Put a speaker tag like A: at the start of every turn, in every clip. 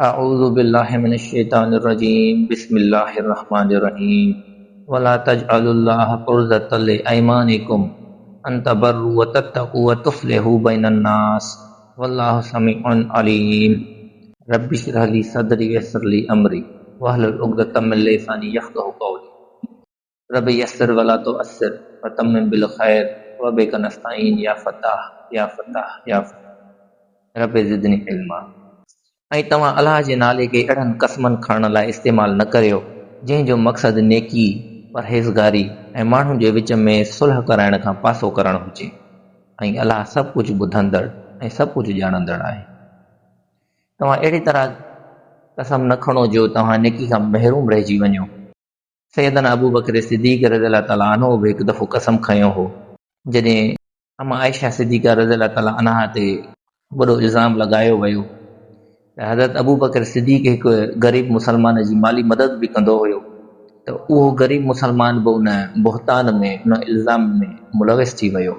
A: اعوذ بالله من الشيطان الرجيم بسم الله الرحمن الرحيم ولا تجعلوا الله عرضة لأيمانكم ان تبروا وتتقوا وتصلحوا بين الناس والله سميع عليم رب اشرح لي صدري ويسر لي امري واحلل عقدة من لساني يفقهوا قولي رب يسر ولا تعسر وتمم بالخير وبك نستعين يا فتاح يا فتاح يا فتاح رب زدني علما. ۽ توهان الله جي نالي کي اهڙن قسمن کڻڻ لاء استعمال نه ڪريو، جنهن جو مقصد نيڪي، پرهيزگاري ۽ ماڻهن جي وچ ۾ صلح ڪرائڻ کان پاسو ڪرڻ هجي ۽ الله سڀ ڪجهه ٻڌندڙ ۽ سڀ ڪجهه ڄاڻندڙ آهي. توهان اهڙي طرح قسم نه کڻو جو توهان نيڪي کان محروم رهجي وڃو. سيدنا ابوبڪر صديق رضي الله تعالٰي عنه به هڪ دفعو قسم کنيو هو، جڏهن اما عائشه صديقه رضي الله تعالٰي عنها تي وڏو الزام لڳايو ويو ته حضرت ابوبڪر صديق هڪ غريب مسلمان جي مالي مدد به ڪندو هيو ته اهو غريب مسلمان به ان بهتان ۾ ان الزام ۾ ملوث ٿي ويو.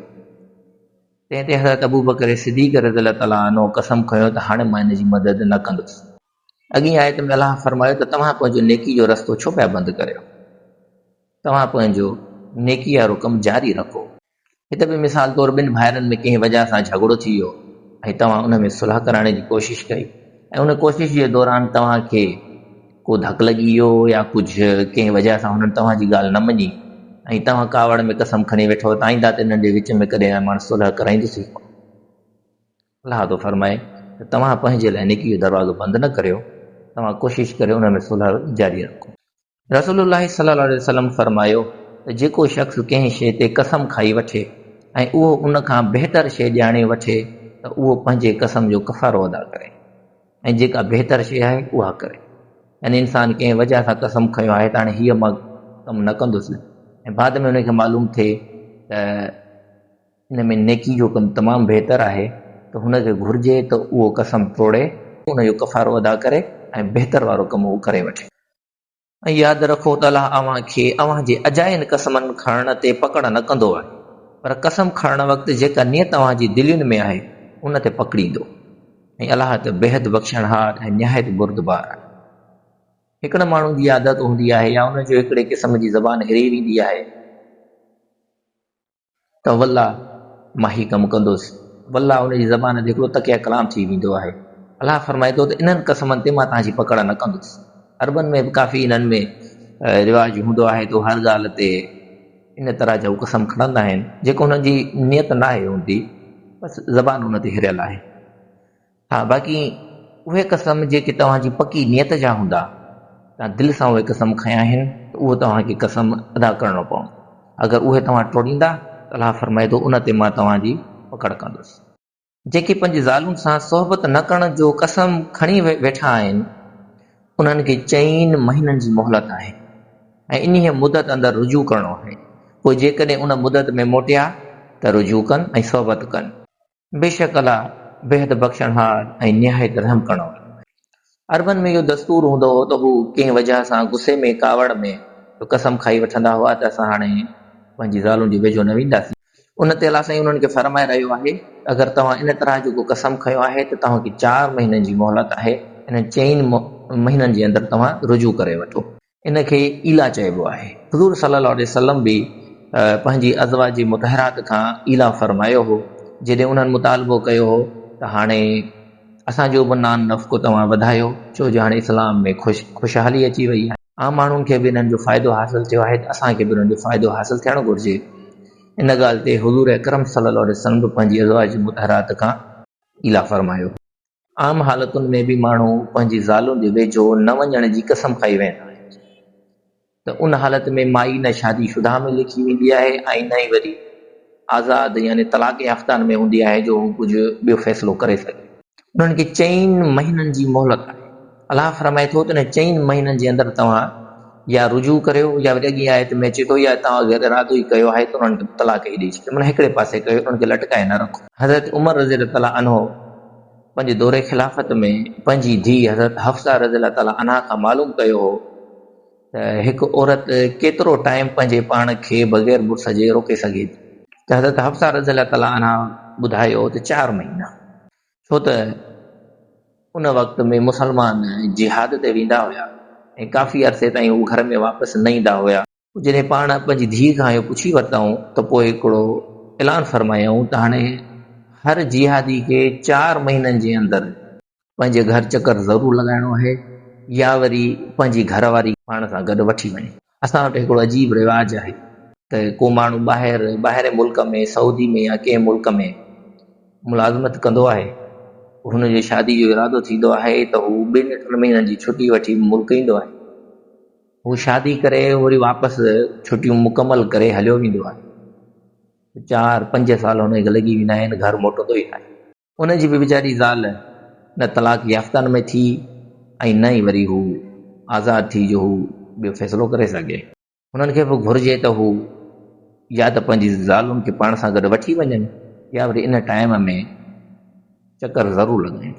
A: تنهن تي حضرت ابوبڪر صديق رضي الله تعالٰي عنه قسم کنيو ته هاڻي مان ان جي مدد نه ڪندس. اڳئين آيت ۾ الله فرمايو ته توهان پنهنجو نيڪي جو رستو ڇو پيا بند ڪريو؟ توهان پنهنجو نيڪي وارو ڪم جاري رکو. هت به مثال طور ٻن ڀائرن ۾ ڪنهن وجهه سان جهڳڙو ٿي ويو ۽ توهان ان ۾ صلح ڪرائڻ جي ڪوشش ڪئي ۽ ان ڪوشش جي دوران توهان کي ڪو ڌڪ لڳي ويو يا ڪجهه ڪنهن وجهه سان هنن توهان جي ڳالهه نه مڃي ۽ توهان ڪاوڙ ۾ قسم کڻي ويٺو ته آئنده ته انهن جي وچ ۾ ڪڏهن مان صلح ڪرائيندس ئي ڪونه. الله ٿو فرمائي ته توهان پنهنجي لاء نيڪي جو دروازو بند نه ڪريو، توهان ڪوشش ڪريو ان ۾ صلح جاري رکو. رسول الله صلي الله عليه وسلم فرمايو ته جيڪو شخص ڪنهن شيء تي قسم کائي وٺي ۽ اهو ان کان بهتر شيء ڄاڻي وٺي ته اهو پنهنجي قسم جو ڪفارو ادا ڪري ۽ جيڪا بهتر شيء آهي اها ڪري. يعني انسان ڪنهن وجهه سان قسم کنيو آهي ته هاڻي هيء مان ڪم نه ڪندس ۽ بعد ۾ ان کي معلوم ٿئي ته ان ۾ نيڪي جو ڪم تمام بهتر آهي ته هن کي گهرجي ته اهو قسم ٽوڙي ان جو ڪفارو ادا ڪري ۽ بهتر وارو ڪم هو ڪري وٺي. ۽ ياد رکو ته الله اوهان کي اوهان جي اجاين قسمن کڻڻ تي پڪڙ نه ڪندو آهي، پر قسم کڻڻ وقت جيڪا نيت اوهان جي دلين ۾ آهي ان تي پڪڙيندو. ۽ الله ته بيحد بخشڻهار ۽ نهايت بردبار آهي. هڪڙي ماڻهو جي عادت هوندي آهي يا ان جو هڪڙي قسم جي زبان هري ويندي آهي، ته والله مان هي ڪم ڪندس. والله ان جي زبان تي هڪڙو تڪيه ڪلام ٿي ويندو آهي. الله فرمائي ٿو ته انهن قسمن تي مان توهان جي پڪڙ نه ڪندس. عربن ۾ به ڪافي انهن ۾ رواج هوندو آهي ته هر ڳالهه تي ان طرح جا هو قسم کڻندا آهن جيڪو انهن جي نيت ناهي هوندي بس زبان ان تي هريل آهي. ها باقي اهي قسم جيڪي توهان جي پڪي نيت جا هوندا، توهان دل سان اهي قسم کنيا آهن ته اهو توهان کي قسم ادا ڪرڻو پوندو. اگر اهي توهان ٽوڙيندا ته الله فرمائي ٿو ان تي مان توهان جي پڪڙ ڪندس. جيڪي پنهنجي زالن سان صحبت نه ڪرڻ جو قسم کڻي ويٺا آهن، انهن کي چئن مهينن جي مهلت آهي ۽ انهيء مدت اندر رجوع ڪرڻو آهي، پوء جيڪڏهن ان مدت ۾ موٽيا ته رجوع ڪن ۽ صحبت ڪن. بيشڪ الله بيحد بخشڻهار ۽ نهايت رحم ڪرڻ وارو آهي. عربن ۾ اهو دستور هوندو هو ته هو ڪنهن وجهه سان غصي ۾ ڪاوڙ ۾ به قسم کائي وٺندا هئا ته اسان هاڻي پنهنجي زالن جي ويجهو نه وينداسين. ان تي الله سائين انهن کي فرمائي رهيو آهي ته اگر توهان ان طرح جو ڪو قسم کنيو آهي ته توهان کي چار مهينن جي مهلت آهي، انهن چئن مهينن جي اندر توهان رجوع ڪري وٺو. ان کي ايلا چئبو آهي. حضور صلي الله عليه وسلم به پنهنجي ازواج مطهرات کان ايلا فرمايو هو، جڏهن انهن مطالبو ڪيو هو ته هاڻي اسان جو به نان نفقو توهان وڌايو، ڇو جو هاڻي اسلام ۾ خوش خوشحالي اچي وئي آهي. عام ماڻهن کي به انهن جو فائدو حاصل ٿيو آهي ته اسان کي به انهن جو فائدو حاصل ٿيڻ گهرجي. ان ڳالهه تي حضور اڪرم صلي الله عليه وسلم به پنهنجي ازواج مطهرات کان ايلا فرمايو هو. عام حالتن ۾ به ماڻهو پنهنجي زالن جي ويجهو نه وڃڻ جي قسم کائي ويهندا آهن ته ان حالت ۾ مائي نه شادي شده ۾ ليکي ويندي آهي ۽ نه ئي وري آزاد يعني طلاق يافته ۾ هوندي آهي جو هو ڪجهه ٻيو فيصلو ڪري سگهي. انهن کي چئن مهينن جي مهلت آهي. الله فرمائي ٿو ته انهن چئن مهينن جي اندر توهان يا رجوع ڪريو يا وري اڳين آيت ۾ اچي ٿو يا توهان اگر ارادو ئي ڪيو آهي ته انهن کي طلاق ئي ڏئي ڇڏيو معنيٰ هڪڙي پاسي ڪيو انهن کي لٽڪائي نه رکو. حضرت عمر رضي الله تعالٰي عنه پنهنجي دور خلافت ۾ پنهنجي ڌيء حضرت حفصه رضي الله تعالٰي عنها کان معلوم ڪيو هو ته هڪ عورت ڪيترو ٽائيم پنهنجي پاڻ کي بغير مڙس جي روڪي سگهي ٿي ته حضرت حفصه رضي الله تعالٰي عنها ٻڌايو ته چار مهينا ڇو ته ان وقت ۾ مسلمان جهاد تي ويندا هيا ۽ ڪافي عرصي تائين هو گهر ۾ واپس نه ايندا هيا. جڏهن پاڻ پنهنجي ڌيء کان اهو پڇي ورتائون ته پوء هڪڙو اعلان فرمايائون ته هاڻي هر جهادي کي چار مهينن جي اندر پنهنجي گهر چڪر ضرور لڳائڻو آهي يا وري پنهنجي گهر واري پاڻ سان گڏ وٺي وڃي. اسان وٽ هڪڙو عجيب رواج آهي ته ڪو ماڻهو ٻاهر ٻاهرين ملڪ ۾ سعودي ۾ يا ڪنهن ملڪ ۾ ملازمت ڪندو آهي هن جي شادي جو ارادو ٿيندو آهي ته هو ٻن ٽن مهينن جي ڇٽي وٺي ملڪ ايندو آهي. هو شادي ڪري وري واپس ڇٽيون مڪمل ڪري هليو ويندو آهي. چار پنج سال هن کي لڳي ويندا آهن گهر موٽندو ئي ناهي. ان جي به ويچاري زال نه طلاق يافتن ۾ ٿي ۽ نه ئي وري هو آزاد ٿي جو هو ٻيو فيصلو ڪري سگهي. هنن کي به گهرجي ته هو يا ته پنهنجي زالن کي پاڻ سان گڏ وٺي وڃن يا وري ان ٽائيم ۾ چڪر ضرور لڳائين.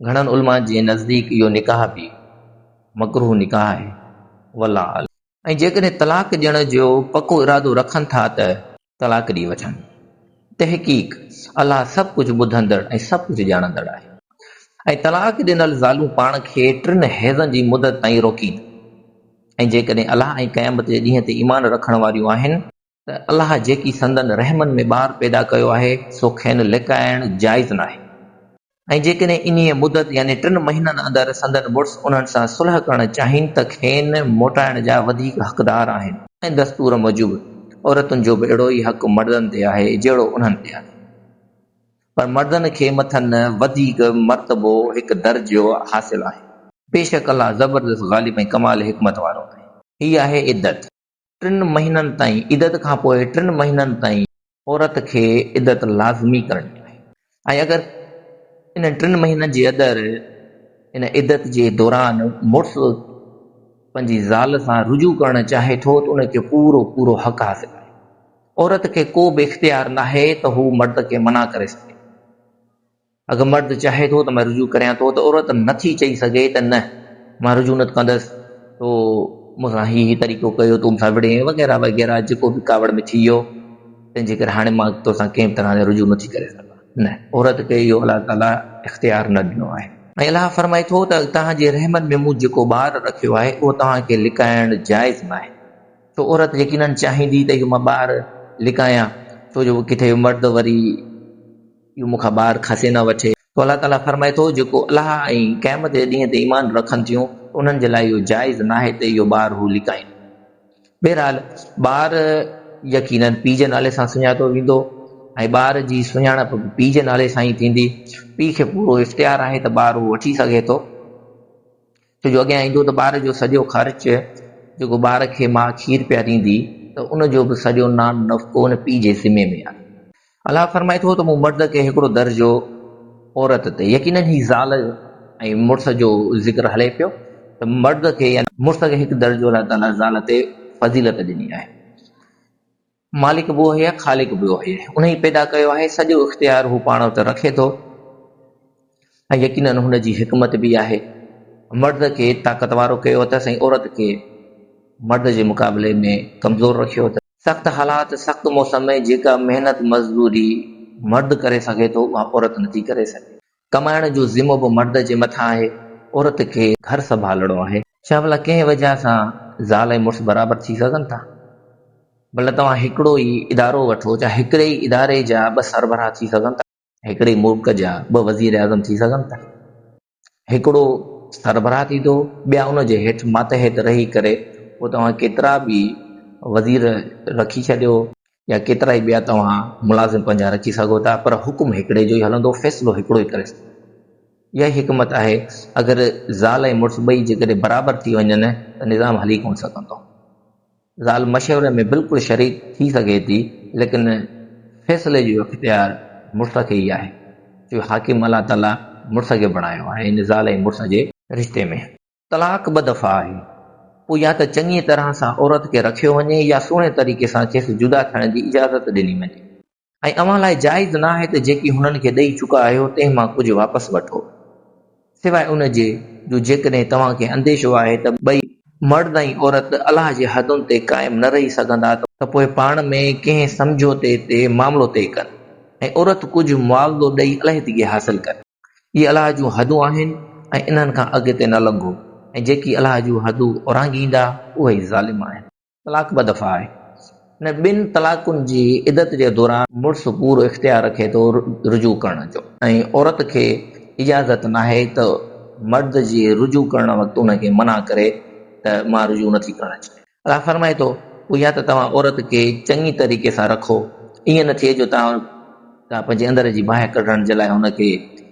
A: گهڻن علماء جي نزديڪ اهو نڪاح به مڪروه نڪاح آهي. والله اعلم. ۽ جيڪڏهن طلاق ڏيڻ جو پڪو ارادو رکن ٿا ته طلاق ڏئي وٺن. تحقيق الله سڀ ڪجهه ٻڌندڙ ۽ سڀ ڪجهه ڄاڻندڙ آهي. ۽ طلاق ڏنل زالون پاڻ کي ٽن حيضن جي مدت تائين روڪين ۽ جيڪڏهن الله ۽ قيامت جي ڏينهن تي ايمان رکڻ واريون آهن ته الله جيڪي سندن رحمن ۾ ٻار پيدا ڪيو آهي سو کين لڪائڻ جائز ناهي ۽ جيڪڏهن انهيء مدت يعني ٽن مهينن اندر سندن مڙس انهن سان صلح ڪرڻ چاهين ته کين موٽائڻ جا وڌيڪ حقدار آهن ۽ دستور موجب عورتن جو به اهڙو ئي حق مردن تي آهي جهڙو انهن تي آهي پر مردن کي مٿن وڌيڪ مرتبو هڪ درجو حاصل آهي. بيشڪ الله زبردست غالب ۽ ڪمال حڪمت وارو آهي. هي آهي عدت. ٽن مهينن تائين عدت کان پوء ٽن مهينن تائين عورت کي عدت لازمي ڪرڻي آهي ۽ اگر انهن ٽن مهينن جي اندر ان عدت جي دوران مڙس پنهنجي زال سان رجوع ڪرڻ چاهي ٿو ته ان کي پورو پورو حق حاصل آهي. عورت کي ڪو به اختيار ناهي ته هو مرد کي منع ڪري سگهي. اگر مرد چاهي ٿو ته مان رجوع ڪريان ٿو ته عورت نٿي چئي سگهي ته نه مان رجوع نه ڪندس تو مون سان هي هي طريقو ڪيو تون مون سان وڙهين وغيره وغيره جيڪو به ڪاوڙ ۾ ٿي ويو تنهن جي ڪري هاڻي مان توسان ڪنهن به طرح رجوع نٿي ڪري سگهان نه عورت کي اهو الله تعاليٰ اختيار نه ڏنو آهي. ۽ الله فرمائي ٿو ته توهان جي رحمن ۾ مون جيڪو ٻار رکيو آهي اهو توهان کي لڪائڻ جائز ناهي ڇو عورت يقينن چاهيندي ته اهو مان ٻار لڪايان ڇو جو ڪٿي مرد وري اهو مون کان ٻار کسي نه وٺي. پوء الله تعاليٰ فرمائي ٿو، جيڪو الله ۽ قيامت جي ڏينهن تي ايمان رکن ٿيون، انهن جي لاء اهو جائز ناهي ته اهو ٻار هو لڪائين. بهرحال ٻار يقيناً پيء جي نالي سان سڃاتو ويندو ۽ ٻار جي سڃاڻپ به پيء جي نالي سان ئي ٿيندي. پيء کي پورو اختيار آهي ته ٻار هو وٺي سگهي ٿو. ڇو جو اڳيان ايندو ته ٻار جو سڄو خرچ جيڪو ٻار کي ماء کير پياريندي ته ان جو به سڄو نان نفقو ان پيء جي ذمي ۾ آهي. الله فرمائي ٿو ته مون مرد کي هڪڙو درجو عورت تي، يقيناً هي زال ۽ مڙس جو ذڪر هلي پيو ته مرد کي يعني مڙس کي هڪ درجو الله تعاليٰ زال تي فضيلت ڏني آهي. مالڪ به اهو آهي خالق به اهو آهي. انهي پيدا ڪيو آهي، سڄو اختيار هو پاڻ وٽ رکي ٿو ۽ يقيناً هن جي حڪمت به آهي. مرد کي طاقت وارو ڪيو اٿس ۽ عورت کي مرد جي مقابلي ۾ ڪمزور رکيو اٿس. سخت حالات، سخت موسم ۾ جيڪا محنت مزدوري مرد ڪري سگهي ٿو اها عورت نٿي ڪري سگهي. ڪمائڻ جو ذمو به مرد جي مٿان آهي، عورت کي گهر سنڀالڻو آهي. ڇا ڀلا ڪنهن وجهه سان زال ۽ مڙس برابر ٿي سگهن ٿا؟ ڀلا توهان هڪڙو ئي ادارو وٺو، ڇا هڪڙي ئي اداري جا ٻه سربراهه ٿي سگهن ٿا؟ هڪڙي ئي ملڪ جا ٻه وزيراعظم ٿي سگهن ٿا؟ هڪڙو سربراهه ٿيندو، ٻيا ان جي هيٺ ماتحت رهي ڪري پوء توهان ڪيترا به وزير رکي ڇڏيو يا ڪيترا ئي ٻيا توهان ملازم پنهنجا رکي سگهو ٿا پر حڪم هڪڙي جو ئي هلندو، فيصلو هڪڙو ئي ڪري سگهندو. اها ئي حڪمت آهي اگر زال ۽ مڙس ٻئي جيڪڏهن برابر ٿي وڃن ته نظام هلي ڪونه سگهندو. زال مشوري ۾ بلڪل شريڪ ٿي سگهي ٿي ليڪن فيصلي جو اختيار مڙس کي ئي آهي ڇو جو حاڪم الله تعاليٰ مڙس کي بڻايو آهي ان زال ۽ مڙس جي رشتي ۾. طلاق ٻه دفعا آهي پوء يا ته چڱيء طرح سان عورت کي رکيو وڃي يا سهڻي طريقي سان کيس جدا ٿيڻ جي اجازت ڏني وڃي. ۽ اوهان لاء جائز نه آهي ته جيڪي هنن کي ڏئي چڪا آهيو تنهن مان ڪجهه واپس وٺو، سواء ان جي جو جيڪڏهن توهان کي انديشو آهي ته ٻئي، مرد ۽ عورت، الله جي حدن تي قائم نه رهي سگهندا ته پوء پاڻ ۾ ڪنهن سمجهوتي تي معاملو طئي ڪن ۽ عورت ڪجهه معاوضو ڏئي علحدگي حاصل ڪري. اهي الله جون حدون آهن ۽ انهن کان اڳتي نه لنگهو ۽ جيڪي الله جون حدون اورانگهيندا اهي ئي ظالم آهن. طلاق ٻه دفعا آهي. انهن ٻن طلاقن جي عدت جي دوران مڙس پورو اختيار رکي ٿو رجوع ڪرڻ جو ۽ عورت کي اجازت ناهي ته مرد جي رجوع ڪرڻ وقت ان کي منع ڪري ته مان رجوع نٿي ڪرڻ چاهيان. الله فرمائي ٿو، پوء يا ته توهان عورت کي چڱي طريقي سان رکو، ائين نه ٿئي جو توهان پنهنجي اندر جي باهه ڪڍڻ جي لاء هن کي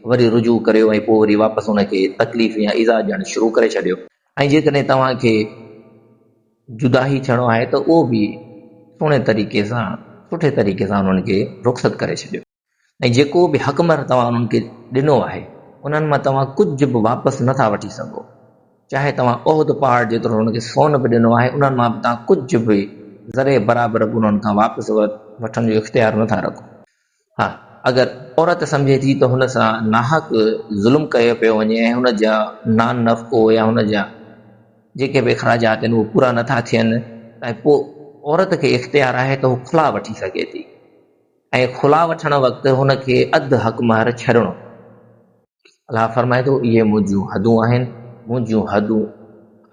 A: وري رجوع ڪريو ۽ پوء وري واپس ان کي تڪليف يا ايذاء ڏيڻ شروع ڪري ڇڏيو ۽ جيڪڏهن توهان کي جدا ئي ٿيڻو آهي ته اهو به سهڻي طريقي سان سٺي طريقي سان انهن کي رخصت ڪري ڇڏيو ۽ جيڪو به حق مهر توهان انهن کي ڏنو آهي انهن مان توهان ڪجهه به واپس نٿا وٺي سگهو چاهي توهان احد پهاڙ جيترو انهن کي سون به ڏنو آهي انهن مان به توهان ڪجهه به ذري برابر به انهن کان واپس وٺڻ جو اختيار نٿا رکو. ها اگر عورت سمجهي ٿي ته هن سان ناحق ظلم ڪيو پيو وڃي ۽ هن جا نان نفقو يا هن جا جيڪي به اخراجات آهن اهي پورا نٿا ٿين ۽ پوء عورت کي اختيار آهي ته هو خلا وٺي سگهي ٿي ۽ خلا وٺڻ وقت هن کي اڌ حق مهر ڇڏڻو الله فرمائي ٿو، اهي منهنجون حدون آهن، منهنجون حدون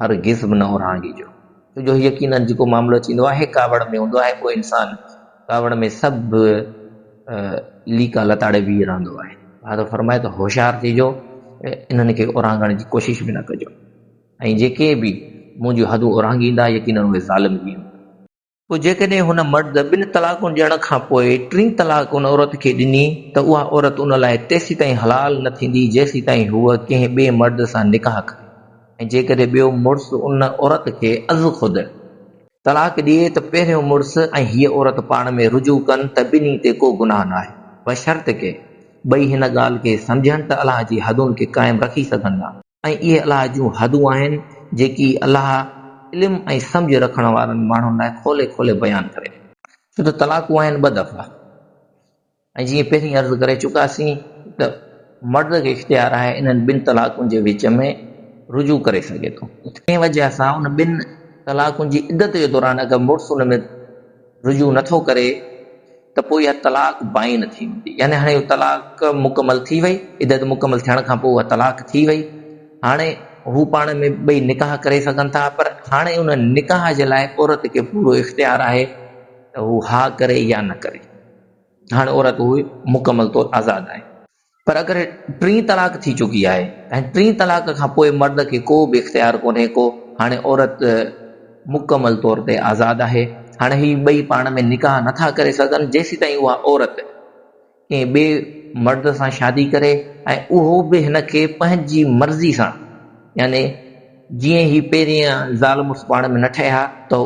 A: هرگز به نه اورانگهجو. ڇو جو يقيناً جيڪو معاملو اچي ويندو آهي ڪاوڙ ۾ هوندو آهي، پوء انسان ڪاوڙ ۾ سڀ ليڪا لتاڙي بيهي رهندو آهي. الله ٿو فرمائي ته هوشيار ٿيجو، انهن کي اورانگهڻ جي ڪوشش به نه ڪجو ۽ جيڪي به منهنجون حدون اورانگهيندا يقيناً اهي ظالم ئي هوندا. پوء جيڪڏهن هن مرد ٻن طلاقن ڏيڻ کان پوء ٽين طلاق ان عورت کي ڏني ته اها عورت ان لاء تيسيتائين حلال نه ٿيندي جيسيتائين هوء ڪنهن ٻئي مرد سان نڪاح ڪري ۽ جيڪڏهن ٻيو مڙس ان عورت کي ازخود طلاق ڏئي ته پهريون مڙس ۽ هيء عورت پاڻ ۾ رجوع ڪن ته ٻنهي تي ڪو گناهه ناهي بشرطيڪ ٻئي هن ڳالهه کي سمجهن ته الله جي حدن کي قائم رکي سگهندا. ۽ اهي الله جون حدون آهن جيڪي الله علم ۽ سمجهه رکڻ وارن ماڻهن لاء کولي کولي بيان ڪري ٿو. ڇو ته طلاقون آهن ٻه دفعا ۽ جيئن پهرين عرض ڪري چڪاسين ته مرد کي اختيار آهي انهن ٻن طلاقن جي وچ ۾ رجوع ڪري سگهي ٿو. ڪنهن وجهه سان ان ٻن طلاقن جي عدت جي دوران اگر مڙس ان ۾ رجوع نٿو ڪري ته پوء اها طلاق بائن ٿي ويندي يعني هاڻي اها طلاق مڪمل ٿي وئي، عدت مڪمل ٿيڻ کان پوء اها طلاق ٿي وئي، هاڻي هو پاڻ ۾ ٻئي نڪاح ڪري سگهن ٿا پر هاڻي ان نڪاح جي لاء عورت کي پورو اختيار آهي ته هو ها ڪري يا نه ڪري، هاڻي عورت هو مڪمل طور آزاد آهي. پر اگر ٽين طلاق ٿي چڪي آهي ۽ ٽين طلاق کان پوء مرد کي ڪو به اختيار ڪونهي ڪو، هاڻي عورت مڪمل طور تي آزاد آهي، هاڻي هي ٻئي پاڻ ۾ نڪاح نٿا ڪري سگهن جيسيتائين اها عورت ڪنهن ٻئي مرد سان شادي ڪري ۽ اهو به هن کي پنهنجي مرضي سان يعني جيئن هي پهرين زال مڙس پاڻ ۾ نه ٺهي ها ته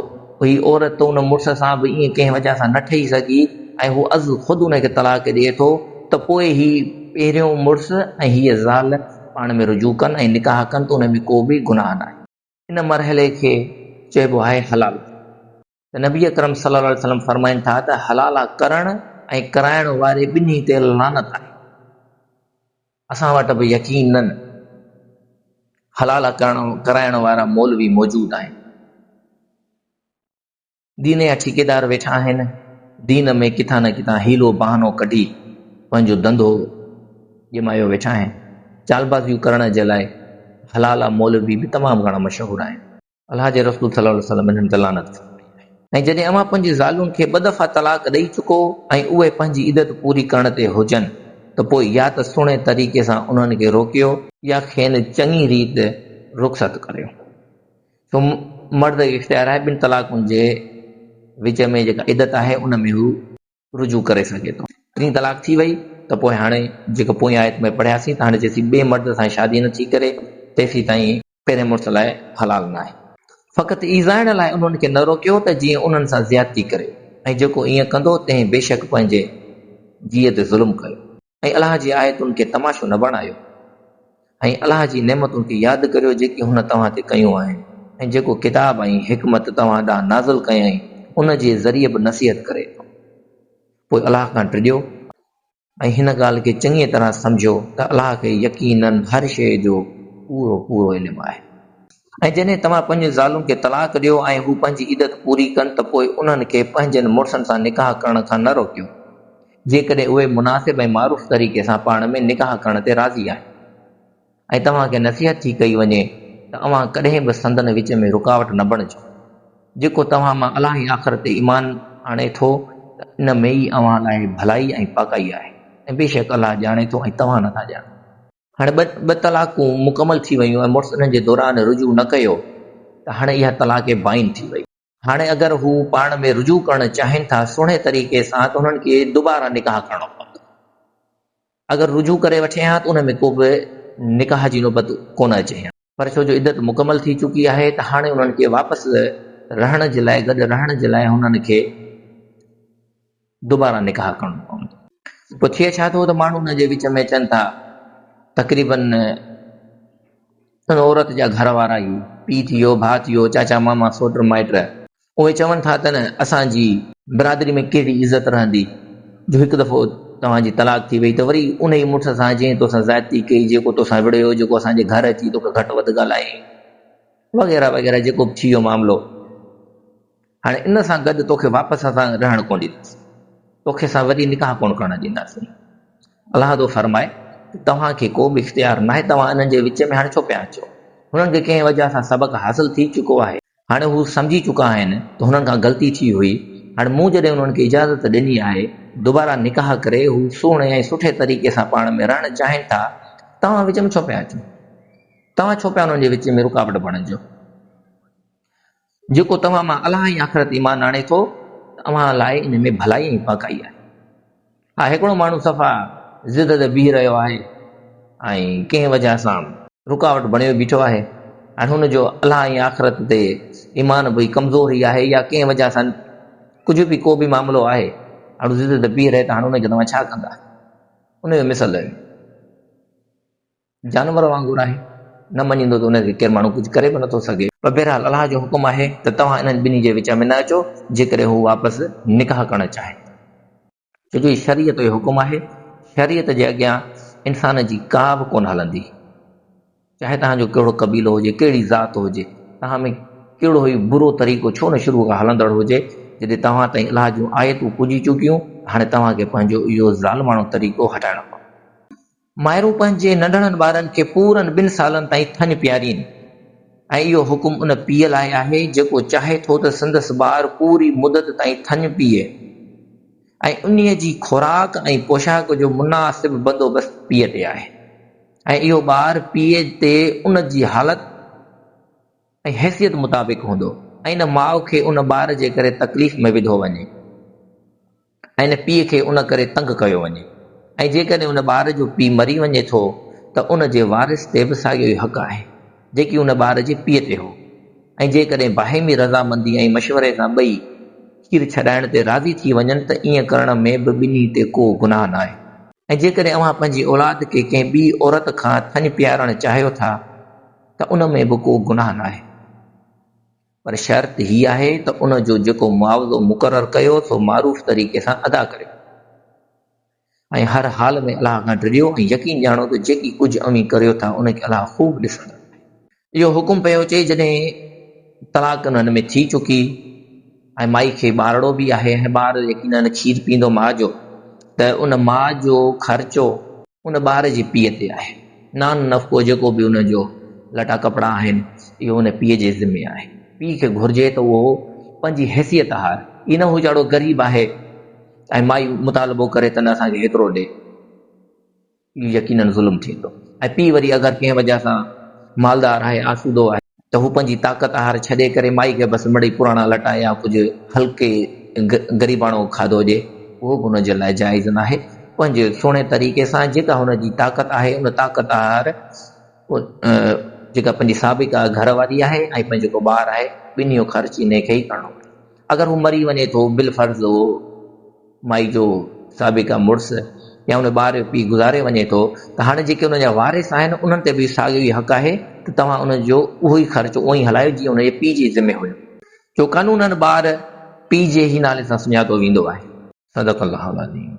A: هي عورت ان مڙس سان به ائين ڪنهن وجهه سان نه ٺهي سگهي ۽ هو از خود ان کي طلاق ڏئي ٿو ته پوء هي پهريون مڙس ۽ هيء زال پاڻ ۾ رجوع ڪن ۽ نڪاح ڪن ته ان ۾ ڪو به گناهه ناهي. ان مرحلي کي چئبو آهي حلال. ته نبي اڪرم صلي الله عليه وسلم فرمائن ٿا ته حلالا ڪرڻ ۽ ڪرائڻ واري ٻنهي تي لعنت آهي. اسان وٽ به يقيناً حلالا ڪرڻ ڪرائڻ وارا مولوي موجود آهن. دين جا ٺيڪيدار ويٺا آهن، دين ۾ ڪٿان نه ڪٿان حيلو بهانو ڪڍي پنهنجو ڌنڌو ڄمايو ويٺا آهن. چالبازيون ڪرڻ جي لاء حلالا مولوي به تمام گهڻا مشهور آهن. الله جي رسول صلي الله عليه وسلم انهن تي لعنت فرمائي آهي. ۽ جڏهن اوهان پنهنجي زالن کي ٻه دفعا طلاق ڏئي چڪو ۽ اهي پنهنجي عدت پوري ڪرڻ تي هجن ته پوء يا ته سهڻي طريقي سان انهن کي روڪيو يا کين چڱي ريت رخصت ڪريو. سو مرد کي اختيار آهي ٻن طلاقن جي وچ ۾ جيڪا عدت آهي ان ۾ هو رجوع ڪري سگهي ٿو. ٽين طلاق ٿي وئي ته پوء هاڻي جيڪو پوئين آيت ۾ پڙهياسين ته هاڻي جيسين ٻئي مرد سان شادي نه ٿي ڪري تيسين تائين پهرين مڙس لاء حلال ناهي. فقط ايذائڻ لاء انهن کي نه روڪيو ته جيئن انهن سان زيادتي ڪريو ۽ جيڪو ائين ڪندو تنهن بيشڪ پنهنجي جيء تي ظلم ڪيو. ۽ الله جي آيتن کي تماشو نه بڻايو ۽ الله جي نعمتن کي ياد ڪريو جيڪي هن توهان تي ڪيون آهن ۽ جيڪو ڪتاب ۽ حڪمت توهان ڏانهن نازل ڪيائين ان جي ذريعي به نصيحت ڪري ٿو. پوء الله کان ڊڄو. ۽ هن ڳالهه کي چڱيء طرح سمجهيو ته الله کي يقيناً هر شيء جو پورو پورو علم آهي. ۽ جڏهن توهان پنهنجين زالن کي طلاق ڏيو ۽ هو پنهنجي عدت پوري ڪن ته پوء انهن کي پنهنجن مڙسن سان نڪاح ڪرڻ کان نه روڪيو، جيڪڏهن اهي مناسب ۽ معروف طريقي سان پاڻ ۾ نڪاح ڪرڻ تي راضي آهن. ۽ توهان کي نصيحت ٿي ڪئي وڃي ته اوهان ڪڏهن به سندن وچ ۾ رڪاوٽ نه بڻجو. جيڪو توهان مان الله ۽ آخرت تي ايمان آڻي ٿو ته ان ۾ ئي اوهان لاء ڀلائي ۽ پاڪائي آهي ۽ بيشڪ الله ڄاڻي ٿو ۽ توهان نٿا ڄاڻو. هاڻي ٻه طلاقون مڪمل ٿي ويون ۽ مڙس انهن جي دوران رجوع نه ڪيو ته هاڻي اها طلاق بائن ٿي وئي. هاڻي اگر هو پاڻ ۾ رجوع ڪرڻ چاهين ٿا سهڻي طريقي سان ته انهن کي دوباره نڪاح ڪرڻو پوندو. اگر رجوع ڪري وٺي ها ته ان ۾ ڪو به نڪاح جي نوبت ڪونه اچي ها. پر ڇو جو عدت مڪمل ٿي چڪي آهي ته هاڻي انهن کي واپس رهڻ جي لاء گڏ رهڻ جي لاء هنن کي دوباره نڪاح ڪرڻو پوندو. پوء ٿئي ڇا ٿو ته ماڻهو ان جي وچ ۾ اچن ٿا تقريبن ان عورت جا گهر وارا ئي پيء ٿي ويو، ڀاء ٿي ويو، چاچا ماما سوٽ مائٽ اهي چون ٿا ته نه اسان جي برادري ۾ ڪهڙي عزت رهندي جو هڪ دفعو توهان جي طلاق ٿي وئي ته وري ان ئي مڙس سان جنهن توسان زيادتي ڪئي جيڪو توسان وڙهيو جيڪو اسان جي گهر اچي توکي گهٽ وڌ ڳالهايائين وغيره وغيره جيڪو به ٿي ويو معاملو هاڻي ان سان گڏ توکي واپس اسان رهڻ ڪونه ڏينداسين، توکي اسان وري نڪاح ڪونه ڪرڻ ڏينداسين. الله ٿو فرمائي ته توهان کي ڪو به اختيار ناهي، توهان انهن جي وچ ۾ هاڻي ڇو پيا اچو؟ هنن کي ڪنهن وجهه سان سبق حاصل ٿي چڪو آهي، هاڻي هو سمجهي چڪا آهن ته هنن کان غلطي ٿي هئي، هاڻي مون جڏهن انهن کي اجازت ڏني آهي، دوباره نڪاح ڪري هو سهڻي ۽ سٺي طريقي سان پاڻ ۾ رهڻ چاهين ٿا، توهان وچ ۾ ڇو پيا اچو؟ توهان ڇو پيا انهن جي وچ ۾ رڪاوٽ بڻجو؟ جيڪو توهان مان الله ۽ آخرت تي ايمان آڻي ٿو ته اوهان لاء ان ۾ ڀلائي ۽ پاڪائي آهي. ها هڪڙو ماڻهو صفا ضد تي بيهي رهيو آهي ۽ ڪنهن وجهه سان رڪاوٽ بڻيو بيٺو آهي ۽ هن جو الله ۽ آخرت تي ايمان به ڪمزور ئي آهي يا ڪنهن وجهه سان ڪجهه به ڪو به معاملو آهي هاڻي ضد تي بيهي رهي ته هاڻي ان کي توهان ڇا ڪندا؟ ان جو مثل جانور وانگر آهي، نه مڃيندو ته ان کي ڪير ماڻهو ڪجهه ڪري به نٿو سگهي. پر بهرحال الله جو حڪم آهي ته توهان انهن ٻنهي جي وچ ۾ نه اچو، جيڪڏهن هو واپس نڪاح ڪرڻ چاهين ته. ڇو جو هي شريعت جو حڪم آهي، شريعت جي اڳيان انسان جي ڪا به ڪونه هلندي، چاهي توهان جو ڪهڙو قبيلو هجي، ڪهڙي ذات هجي، توهان ۾ ڪهڙو ئي برو طريقو ڇو نه شروع کان هلندڙ هجي، جڏهن توهان تائين الله جون آيتون پڄي چڪيون ته هاڻي توهان کي پنهنجو اهو ظالماڻو طريقو هٽائڻو پوندو. مائرون پنهنجي ننڍڙن ٻارن کي پورن ٻن سالن تائين ٿڃ پيارين ۽ اهو حڪم ان پيء لاء آهي جيڪو چاهي ٿو ته سندس ٻار پوري مدت تائين ٿڃ پيئي ۽ انهيء جي خوراڪ ۽ پوشاڪ جو مناسب بندوبست پيء تي آهي ۽ اهو ٻار پيء تي ان جي حالت ۽ حيثيت مطابق هوندو ۽ نه ماء کي ان ٻار جي ڪري تڪليف ۾ وڌو وڃي ۽ نه پيء کي ان ڪري تنگ ڪيو وڃي ۽ جيڪڏهن ان ٻار جو پيء مري وڃي ٿو ته ان جي وارث تي به ساڳيو ئي حق آهي جيڪي ان ٻار جي پيء تي هو ۽ جيڪڏهن باهمي رضامندي ۽ مشوري سان ٻئي کير ڇڏائڻ تي راضي ٿي وڃن ته ائين ڪرڻ ۾ به ٻنهي تي ڪو گناهه ناهي ۽ جيڪڏهن اوهان پنهنجي اولاد کي ڪنهن ٻي عورت کان ٿڃ پيارڻ چاهيو ٿا ته ان ۾ به ڪو گناهه ناهي، پر شرط هي آهي ته ان جو جيڪو معاوضو مقرر ڪيو سو معروف طريقي سان ادا ڪريو ۽ هر حال ۾ الله کان ڊڄو ۽ يقين ڄاڻو ته جيڪي ڪجهه اوهين ڪريو ٿا ان کي الله خوب ڏسندڙ آهي. اهو حڪم پيو اچي جڏهن طلاق انهن ۾ ٿي چڪي ۽ مائي کي ٻارڙو به آهي ۽ ٻار يقيناً کير پيئندو ماء جو ته ان ماء جو خرچو ان ٻار جي پيء تي آهي. نان نفقو جيڪو به ان جو لٽا ڪپڙا آهن، اهو ان پيء جي ذمي آهي. پيء کي گهرجي ته اهو پنهنجي حيثيت آهر، ائين نه هو جاڙو غريب آهي ۽ مائي مطالبو ڪري ته نه اسان کي هيترو ڏي. اهو يقيناً ظلم ٿيندو ۽ پيء وري اگر ڪنهن وجهه سان مالدار آهي، آسودو آهي، ته هو پنهنجي طاقت آهر ڇڏي ڪري مائي کي بس مڙئي پراڻا لٽا يا ڪجهه هلڪي غريباڻو کاڌو ڏي، اهو به هن جي لاء جائز ناهي. پنهنجي سهڻي طريقي سان جيڪا هن جي طاقت آهي، ان طاقت آهر جيڪا پنهنجي سابقه گهر واري آهي ۽ پنهنجو جيڪو ٻار آهي، ٻنهي جو خرچ انهي کي ئي ڪرڻو پوندو. اگر هو مري وڃي ٿو، بالفرض اهو مائي جو سابقه مڙس يا ان ٻار جو پيء گذاري وڃي ٿو ته هاڻي جيڪي ان جا وارث آهن انهن تي به ساڳيو ئي حق آهي ته توهان ان جو اهو ئي خرچ اونئين ئي هلايو جيئن ان جي پيء جي ذمي هيو. جو قانوناً ٻار پيء جي ئي نالي سان سڃاتو ويندو آهي. صدق الله العظيم.